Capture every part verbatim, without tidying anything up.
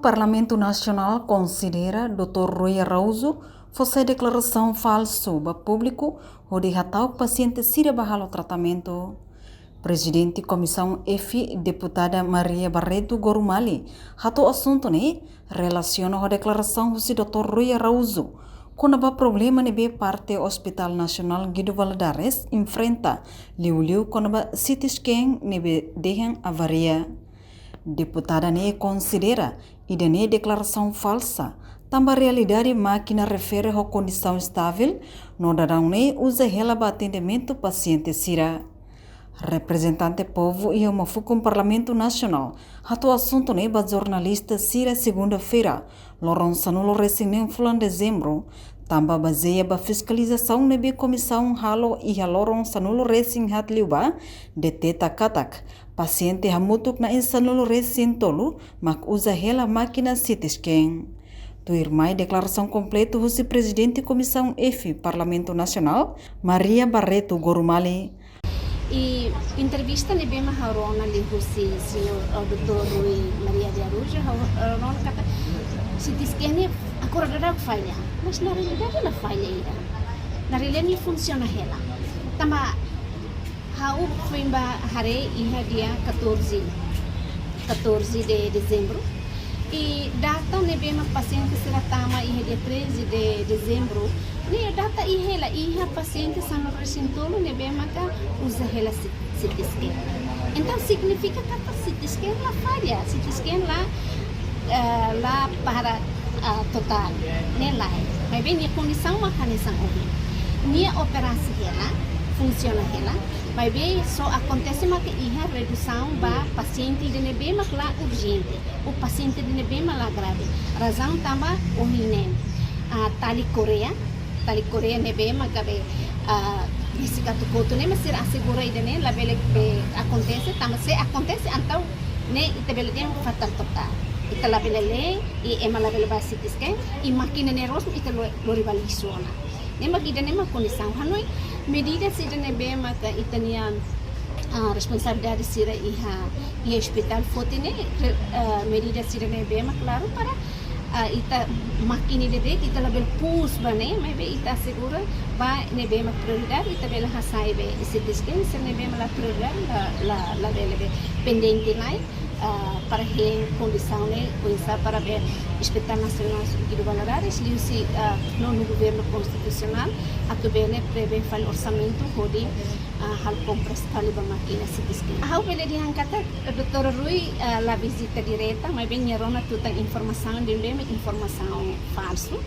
Parlamentu Nasionál konsidera doutór Rui Araújo fó sai deklarasaun falsu ba públiku hodi hata'uk pasiente sira ba halo tratamentu. Prezidente Komisaun F, Deputada Maria Barreto Gorumali, hato'o asuntu ne'e relasiona ho deklarasaun husi doutór Rui Araújo kona-ba problema ne'ebé parte Hospital Nasionál Guido Valadares enfrenta, liuliu kona-ba C T scan ne'ebé dehan avaria. Deputada ne'e konsidera ida-ne'e deklarasaun falsa, tanba realidade mákina refere ho kondisaun estável, no daudaun ne'e uza hela ba atendimentu pasiente sira. Reprezentante povu iha uma fukun Parlamentu Nasionál hato'o asuntu ne'e ba jornalista sira segunda-feira, loron sanulu-resin-neen fulan Dezembru, tanba bazeia ba fiskalizasaun ne'ebé komisaun halo iha loron sanulu-resin-haat liubá, deteta katak pasiente hamutuk na'in sanulu-resin-tolu mak uza hela mákina C T scan. Tuirmai deklarasaun kompletu husi Prezidente Komisaun F Parlamentu Nasionál, Maria Barreto Gorumali. I entrevista ne'ebé mak ha'u rona liuhusi señór, eh, doutór Rui Maria de Araújo, ha'u, eh, rona katak C T scan ne'e agora daudaun falla, mas na realidade la falla ida. Na realidade ne'e funsiona hela. Tanba ha'u foin bá haree iha dia catorze, catorze de Dezembru. I data ne'ebé mak pasiente sira tama iha dia treze de Dezembru, ne'e data iha hela, iha pasiente sanulu-resin-tolu ne'ebé maka uza hela C-, C T scan. Entaun signifika katak C T scan la falla, C T scan la, eh, la para, ah, totál, ne'e lae. Maibé nia kondisaun mak hanesan ohin. Nia operasi hela, funsiona hela, maibé só akontese maka iha redusaun ba pasiente ida ne'ebé mak la urjente, ou pasiente ida ne'ebé mak la grave. Razaun tanba ohin ne'e, ah, tali korea, tali korea ne'ebé maka be, ah, bisi katukotu ne'e, mas sira asegura ida-ne'e labele be akontese, tanba se akontese entaun ne'e ita bele dehan fatal totál. Ita labele lee, i ema labele bá C T scan, i mákina ne'e rosmu ita lo-, lori ba lixu ona. Ne'e mak ida-ne'e mak kondisaun. Hanoin medida sira ne'ebé maka ita-nia, ah, responsabilidade sira iha, iha ospitál foti ne'e, re-, ah, medida sira ne'ebé mak klaru para, ah, ita mákina ida de'it ita labele pus ba ne'e, maibé ita asegura ba ne'ebé mak prioridade, ita bele hasai be C T scan, sira ne'ebé mak la prioridade, la, la, labele be pendente lai. Ah, para hein kondisaun ne'e, oinsá para be Hospital Nasionál Guido Valadares, liuhusi, ah, nonu governu konstitusionál, atu bele prevee fali orsamentu hodi, ah, halo kompras fali ba mákina C T scan. Ha'u bele dehan katak doutór Rui, ah, la vizita direta, maibé nia rona tutan informasaun ida ne'ebé mak informasaun falsu,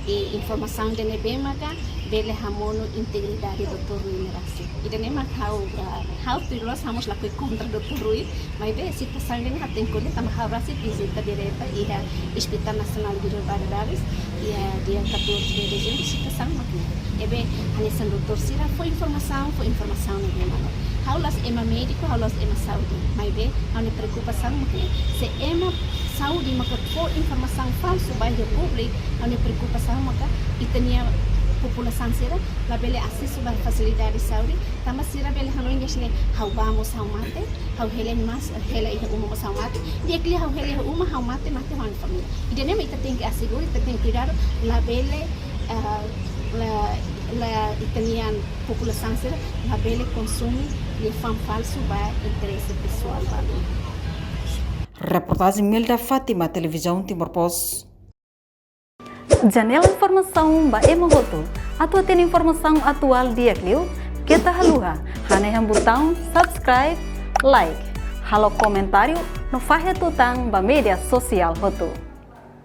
i informasaun ida ne'ebé maka bele hamonu integridade doutór Rui nia rasik. Ida-ne'e mak ha'u, ah, ha'u tuir loos ha'u mós lakohi kontra doutór Rui, maibé situasaun ne'e ha'u tenke ko'alia tanba ha'u rasik vizita direta iha Hospital Nasionál Guido Valadares, iha dia catorze de Dezembru, situasaun mak ne'e. Ne'ebé hanesan doutór sira fó informasaun, fó informasaun ne'ebé mak loos. Ha'u la'ós ema médiku, ha'u la'ós ema saúde, maibé ha'u-nia preokupasaun mak ne'e. Se ema saúde maka fó informasaun falsu ba iha públiku, ha'u-nia preokupasaun maka ita-nia populasaun sira labele asesu ba fasilidade saúde, tanba sira bele hanoin dehan ne'e ha'u bá mós ha'u mate, ha'u hela mós, hela iha uma mós ha'u mate, di'ak liu ha'u hela iha uma ha'u mate, mate ha'u-nia família. Ida-ne'e mak ita tenke asegura, ita tenke kuidadu, labele, ah, la, la, ita-nia populasaun sira labele konsume liafuan falsu ba interese pesoál ba. Reportajen Milda Fátima, Televizaun Timor Post. Janela informasaun ba ema hotu. Atu hatene informasaun atuál di'ak liu, keta haluha hanehan butaun subscribe, like, halo komentáriu no fahe tutan ba média sosiál hotu.